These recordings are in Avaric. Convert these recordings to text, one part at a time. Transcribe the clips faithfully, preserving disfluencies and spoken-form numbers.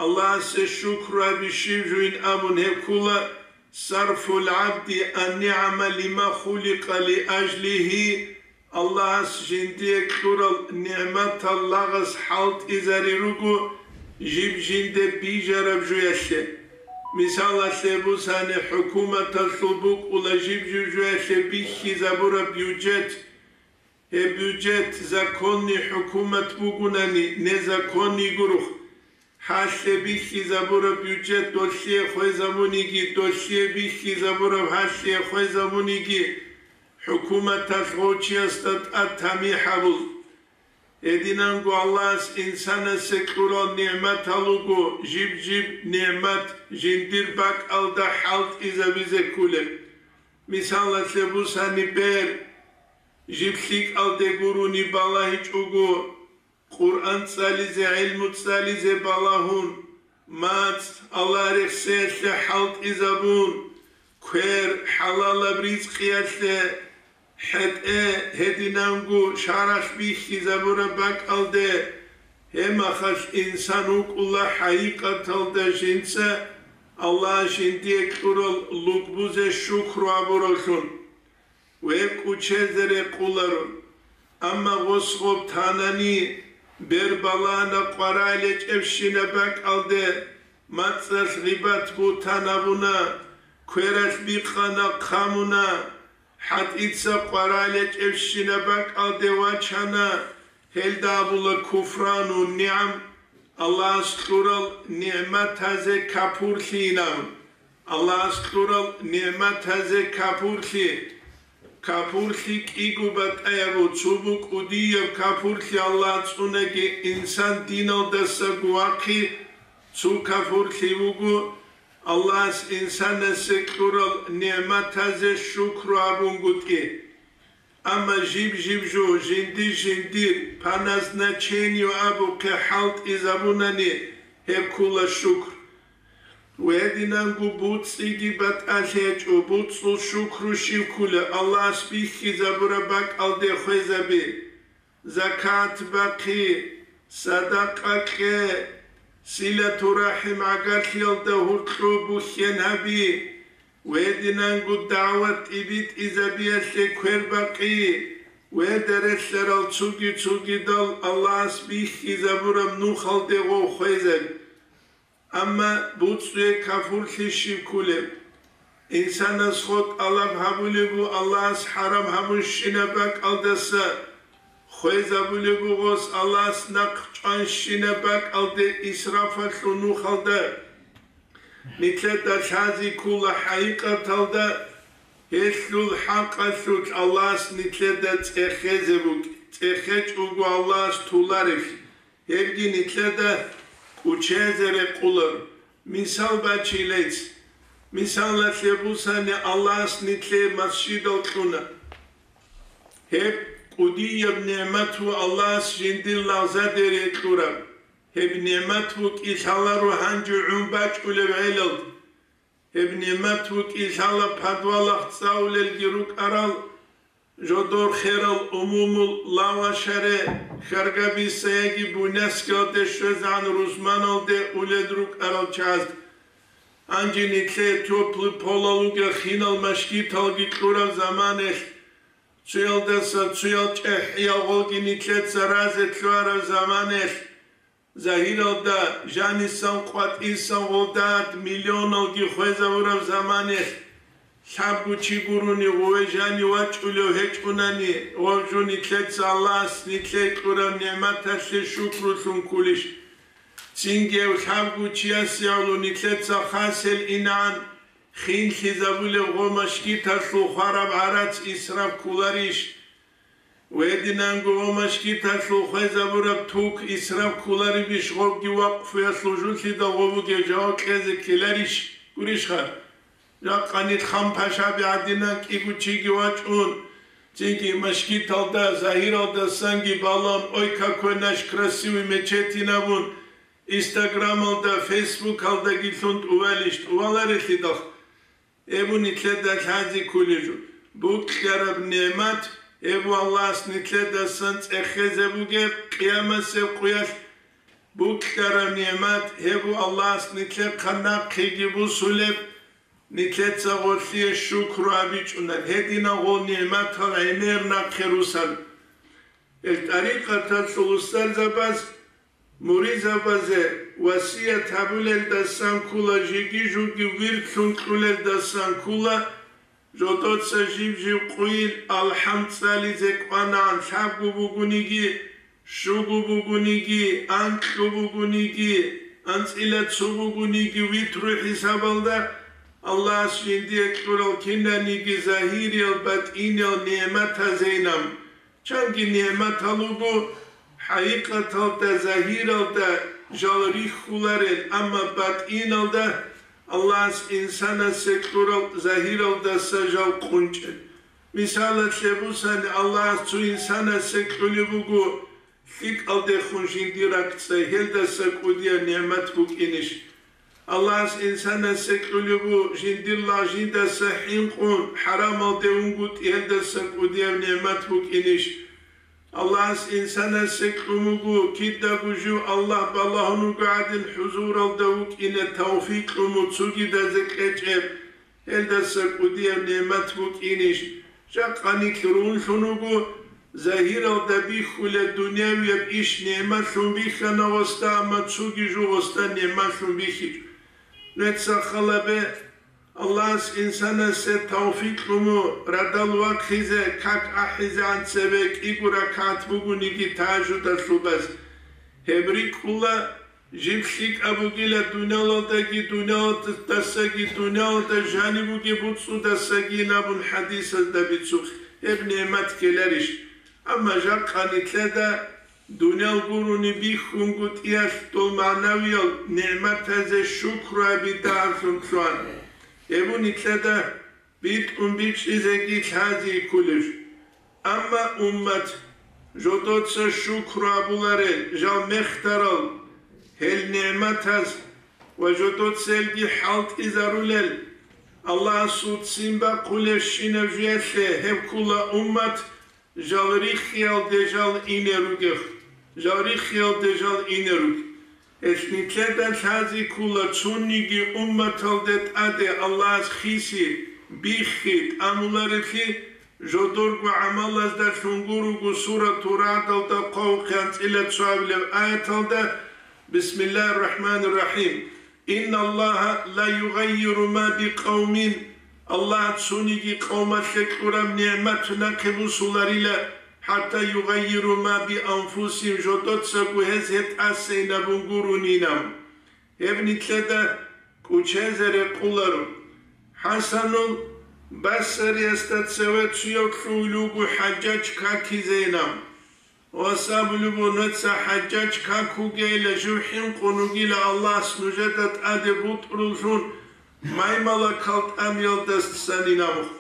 Аллагьасе шукру гьаби щиб жуйин абун гьеб ккула, сарфул гӀабди ан-нигӀама лима хуликъа лиажлигьи, Аллагьас жиндие кьурал нигӀматал лагъас хӀалтӀизари руго жиб жинде бижараб жуялъе. Мисалалъе бусани, хӀукуматалъул букӀула жиб-жиб жуялъе бихьизабураб бюджет. Гьеб бюджет законный хӀукумат бугунани, незаконный гурухъ, гьалъе бихьизабураб бюджет долъие хвезабуниги, долъие бихьизабураб гьалъие хвезабуниги, хӀукуматалъ гъов чиясда тӀад тамихӀ гьабул. Гьединанго Аллагьас инсанасе кьурал нигӀматал руго жиб-жиб нигӀмат жиндир бакӀалда хӀалтӀизабизе кколеб. Мисалалъе бусани, бер, жиб лъикӀалде гурони балагьичӀого, Къуръан цӀализе, гӀилму цӀализе балагьун, мацӀ Аллагь рехсеялъе хӀалтӀизабун, квер хӀалалаб ризкъиялъе, хӀетӀе гьединанго шаралъ бихьизабураб бакӀалде, гьеб мехалъ инсан вукӀула хӀакъикъаталда жинца Аллагь жиндие кьурал лугбузе шукру гьабуравлъун. Ве кӀучезе рекъуларо. Амма гъос гъоб танани, бер балагьана къваригӀел гьечӀебщинаб бакӀалде, мацӀалъ гъибат-бугьтан гьабуна, квералъ бикъана, хъамуна, хӀатӀица къваригӀел гьечӀебщинаб бакӀалде вачана, гьелда абула куфрану нигӀам, Аллагьас кьурал нигӀматазе капурлъи инан. Аллагьас кьурал нигӀматазе капурлъи. Капурлъи кӀиго батӀаяб, цо бу кӀудияб капурлъи Аллагь цӀунаги, инсан диналдаса гувахъи, цо капурлъи вуго, Аллагьас инсанасе кьурал нигӀматазе шукру гьабунгутӀи. Амма жиб-жиб жо, жинди-жиндир, по назначению абухъе хӀалтӀизабунани, гьеб ккула шукр. Гьединанго буцӀцӀиги батӀалъи гьечӀо, буцӀцӀул шукру щив ккула, Аллагьас бихьизабураб бакӀалде хвезаби. Закат бахъи, садакъа кье, силатурахӀим гӀагарлъиялда гьуркьу бухьен гьаби, гьединанго дагӀват тӀибитӀизабиялъе квер бакъи, гьеда релълъарал цуги-цугидал Аллагьас бихьизабураб нухалде гъов хвезаби. Амма буцӀцӀуе капурлъи щив ккулеб? Инсанас гъо тӀалаб гьабулеб бу Аллагьас хӀарам гьабунщинаб бакӀалдаса, хвезабулеб бугъос Аллагьас нахъ чӀванщинаб бакӀалде исрафалъул нухалда. Нилъеда лъази ккула хӀакъикъаталда, гьелъул хӀакъалъулъ Аллагьас нилъеда цӀехезе букӀ-, цӀехечӀого Аллагьас туларевлъи. Гьебги нилъеда кӀучезе рекъулар. Мисал бачилейц. Мисалалъе бусани, Аллагьас нилъее масжидал кьуна. Гьеб кӀудияб нигӀмат ву Аллагьас жиндир лагъзадере кьураб. Гьеб нигӀмат ву кӀилъаларо гьанже гӀун бачӀулев гӀелалда. Гьеб нигӀмат ву кӀилъала подвалахъ цӀалулелги рукӀарал, жодор херал умумул лавашаре, хьаргабиса яги буняскалде щвезегӀан рузманалде улел рукӀарал чагӀазда. Гьанже нилъее тёплый полал вугев хинал машгиталги кьураб заманаялъ, цуялдаса цуял чӀехӀиял гъолги нилъеца разе лъугьараб заманаялъ, Загьиралда жанисан къватӀисан гъолдат миллионалги хвезавураб заманаялъ, лъабго чи гурони гъове жани вачӀулев гьечӀунани, гъов жо нилъеца Аллагьас нилъее кьураб нигӀматалъе шукрулъун ккулищ? Цинги гьев лъабго чиясе гӀоло нилъеца хасел инан, хинлъизабулеб гъо машгиталъул хвараб гӀарац исраф кколарищ? Гьединанго гъо машгиталъул хвезабураб тук исраф кколаребищ гъобги вакъфуялъул жулъида гъо бугеб жаваб кьезе ккеларищ? Гурищха? Жакъа нилъ хан пашаби гӀадинан кӀиго чиги вачӀун, цинги машгиталда, загьиралдасанги балан, ой, какой наш красивый мечеть абун, инстаграмалда, фейсбукалдаги лъун тӀувалищ, тӀуваларелъидал? Эбу нилъеда лъази кколеб жо. Букьараб нигӀмат, эбу Аллагьас нилъедасан цӀехезе бугеб къиямасеб къуялъ. Букьараб нигӀмат гьеб бу Аллагьас нилъехъа нахъеги бусулеб, нилъеца гъолъие шукру гьабичӀунар, гьединав гъол нигӀматал гӀемер нахъе русан. Ил тӀарикъаталъул устарзабаз муридзабазе васият гьабулелдасан ккола жеги-жуги вирлъун кьулелдасан ккола, жодоца жив-жив къуйил алхӀам цӀализе кӀванагӀан лъабго бугониги, щуго бугониги, анкьго бугониги, анцӀила цо бугониги витру хӀисабалда, Аллагьас жиндие кьурал кинаниги загьириял батӀиниял нигӀматазейилан. Чанги нигӀматал руго, хӀакъикъаталда, загьиралда жал рихьуларел, амма батӀиналда Аллагьас инсанасе кьурал загьиралдаса жал къунчӀел. Мисалалъе бусани, Аллагьас цо инсанасе кьулеб буго лъикӀалдехун жиндир ракӀцӀай, гьелдаса кӀудияб нигӀмат букӀинищ? Аллагьас инсанасе кьулеб буго жиндир лагъ жиндаса хӀинкъун, хӀарамалде унгутӀи, гьелдаса кӀудияб нигӀмат букӀинищ? Аллагьас инсанасе кьун буго кидаго жив Аллагь балагьун вуго гӀадин хӀузуралда вукӀине тавфикъ кьун, цогидазе кьечӀеб. Гьелдаса кӀудияб нигӀмат букӀинищ? Жакъа нилъ рунлъун вуго, загьиралда бихьулеб дунявияб иш нигӀматлъун бихьана гъосда, амма цоги жо гъосда нигӀматлъун бихьичӀо. Нуца халабе, Аллагьас инсанасе тавфикъ кьун радал вахъизе, как ахӀизегӀан цебе кӀиго ракагӀат бугониги тагьажудалъул баз. Гьеб рикӀкӀула, жиб лъикӀаб бугила дуниялалдаги, дуниялалдасаги, дуниялалда жаниб бугеб буцӀцӀудасаги абун хӀадисазда бицухъ, гьеб нигӀмат ккеларищ? Амма жакъа нилъеда дуниял гурони бихьунгутӀиялъ дол магӀнавиял нигӀматазе шукру гьаби дагьаблъун лъугьана. Гьеб нилъеда битӀун бичӀчӀизеги лъази кколеб. Амма уммат жодоца шукру гьабуларел, жал мехтарал гьел нигӀматаз ва жодоцелги хӀалтӀизарулел, Аллагьасул ццин бахъулебщинаб жуялъе гьеб ккула уммат, жал риххиялде жал ине ругех, жал риххиялде жал ине руг. Гьелъ нилъеда лъази ккула цониги умматалде тӀаде Аллагьас хиси, биххи, тӀамуларелъи, жодорго гӀамалазда лъунгур руго Сурату РагӀдалда хъвавухъе анцӀила цоабилеб аяталда: «Бисмиллагьир рахӀманир рахӀим. Инналлагьа ла югъаййиру ма бикъавмин». Аллагь цониги къавмалъе кьураб нигӀмат нахъе бусуларила, хӀатта югъаййиру ма бианфусигьим, жодоцаго гьез гьеб тӀасейинабун гуронинан. Гьеб нилъеда кӀучезе рекъоларо. ХӀасанул Басариясда цеве цуяв лъугьулев вуго ХӀажжаж какизейилан. Ва сабулеб буго, нуца ХӀажжаж какугейила, жив хӀинкъун вугила, Аллагьас нужеда тӀаде бутӀруллъун маймалакал тӀамиялдасан инабухъ.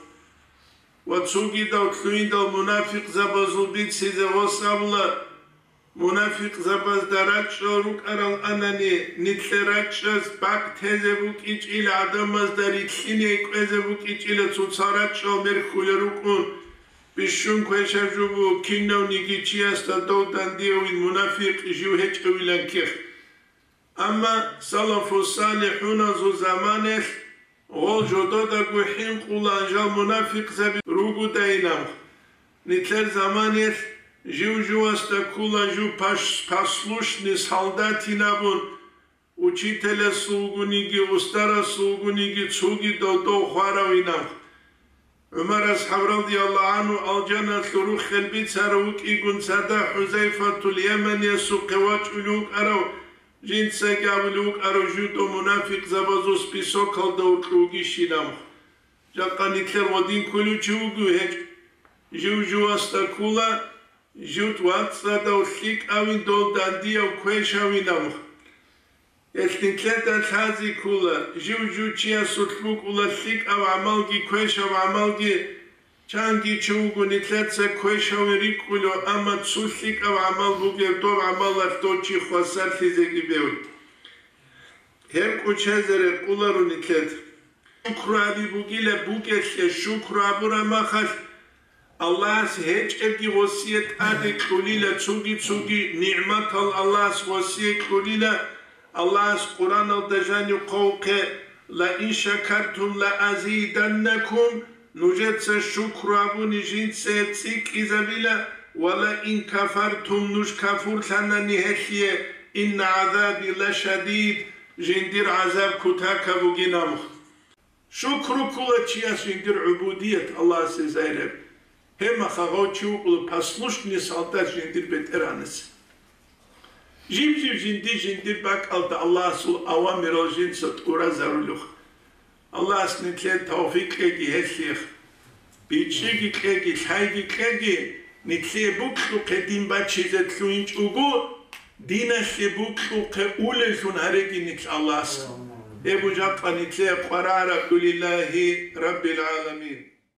Ва цогидав лъугьиндал мунафикъзабазул бицизе гъос абула, мунафикъзабазда рачӀчӀал рукӀарал анани, нилъер рачӀчӀаз бакӀ тезе букӀичӀила, гӀадамазда рилълъине кӀвезе букӀичӀила, цоцал рачӀчӀал мерхьулел рукӀун, бищун квешаб жо буго, кинавниги чиясда дов дандиявин мунафикъ жив гьечӀевилан ккех. Амма салафу-салихӀуназул заманаялъ гъол жододаго хӀинкъулан жал мунафикъзаби ругодайилан. Нилъер заманаялъ жив-живасда ккула жив паш-, послушный солдатин абун, учителасул вугониги, устарасул вугониги, цогидал дов хваравинан. ГӀумар асхӀаб радияллагьу гӀангьу алжаналъур руххел бицарав вукӀигун цадахъ ХӀузайфатул Яманиясухъе вачӀулев вукӀарав, жинцаги абулев вукӀарав жудо мунафикъзабазул списокалда вукьугищинаб. Жакъа нилъер гъодин кколев чи вугев гьечӀ. Жив-живасда ккула, жив вацӀцӀадав лъикӀавин дол дандияв квешавинаб. Гьелъ нилъеда лъази ккула, жив-жив чиясулъ букӀула лъикӀав гӀамалги квешав гӀамалги, чанги чи вуго нилъеца квешавин рикӀкӀулев, амма цо лъикӀав гӀамал бугеб доб гӀамалалъ дов чи хвасарлъизеги бегьула. Гьеб кӀучезе рекъоларо нилъеда. Шукру гьаби бугила бугелъе, шукру гьабураб махалъ Аллагьас гьечӀебги гъосие тӀаде кьулила, цуги-цуги нигӀматал Аллагьас гъосие кьулила. Аллагьас Къуръаналда жанив хъвавухъе: «Ла ин шакартум ла азиданнакум», нужеца шукру гьабуни жинца цӀикӀкӀизабила, «ва ла ин кафартум», нуж кафурлъанани гьелъие, «инна гӀазаби ла шадид», жиндир гӀазаб кутакаб бугин абухъ. Шукру ккола чияс жиндир гӀубудият Аллагьасе зайраб. Гьеб мехалъ гъов чи вукӀула послушный солдат жиндир БетӀергьанас. Жиб-жиб жинди-жиндир бакӀалда Аллагьасул авамирал жинца тӀуразарулех. Аллагьас нилъее тавфикъ кьеги гьелъие. БичӀчӀиги кьеги, лъайги кьеги, нилъее букьухъе дин бачизе лъугьинчӀого, диналъе букьухъе улеллъун гьареги нилъ Аллагьасда. Гьеб жакъа нилъее къваригӀараб. Алхамдулиллагьи раббил гӀаламин.